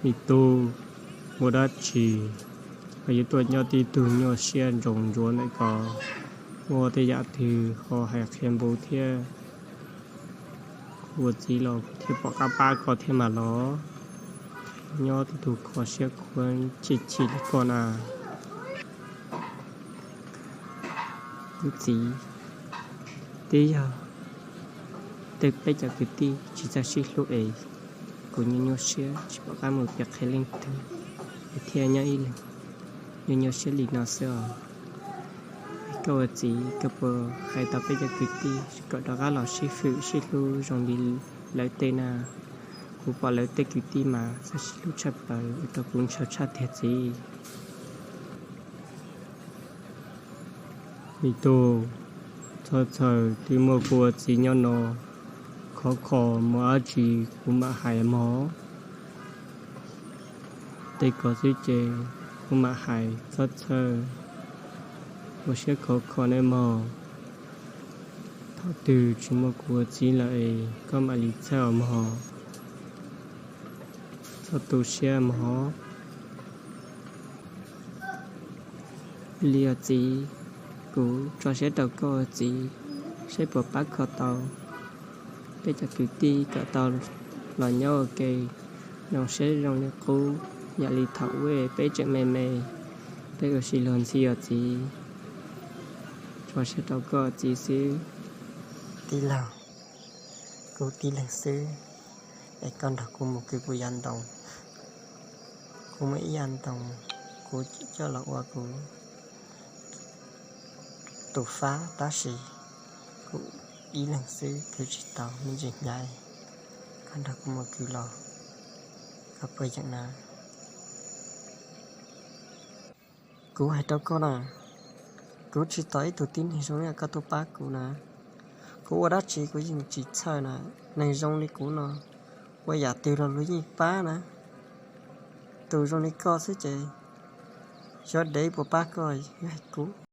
Me tub, ua dab tsi ho yuav tuaj nyob tib tug nyuaj siab ntsoov ntsuav ntawm ko? Muaj tej yam twg ho hais qhia npus thiab kuv ua txiv los kuv thiaj pom qab pab koj thiab mas los. Nyob tib tug kho siab khuav chim chim li koj na. Kuv txiv, twb yog tej peb cov kwv tij tsis txawj sib hlub es kuv nyuaj nyuaj siab tsis pom qab mus piav qhia leej twg, kuv thiaj nyob ib leeg nyuaj nyuaj siab li no xwb os. Koj ua txiv koj puas hais tau peb cov kwv tij kom rov qab los sib fwm sib hlub zoo li lawv tej na? Kuv pom lawv tej kwv tij mas txawj sib hlub tshaj plaws ua rau kuv ntshaw tshaj tiag txiv. Me tub, txhob txhawj, twb muaj kuv ua txiv nyob no, khov kho muaj dab tsi kuv mam hais mog. Tej ko xwb ces kuv mam hais, txhob txhawj, ua siab khov kho nawb mog. Thaum twg tsis muaj kuv ua txiv lawm es koj mam li txhawj os mog. Txhob tu siab mog. Li os txiv, kuv tso siab rau koj ua txiv, saib puas pab kho tau peb cov kwv tij kom tau los nyob ua ke zoo siab zoo li qub yam li thaum ub peb tseem me me, peb ua si luag ntxhi os txiv. Tso siab rau koj txiv xwb. Tij laug, kuv tib leeg xwb es koj nrog kuv mus kwv kuv yav ntoo. Kuv muaj ib yav ntoo kuv coj los ua kuv tus fab tab sis kuv ib leeg xwb kwv tsis tau me ntsis hnyav. Koj nrog kuv mus kwv los koj puas yeem na? Kuv hais rau koj na, kuv tsis tos ib tug tib neeg zoo li koj tuaj pab kuv na. Kuv ua dab tsi kuv yeej tsis txhawj na. Neeg zoo li kuv no ua yam twg los luag yeej pab na. Tus zoo li koj xwb ces xyov dev puas pab koj, hais kuv.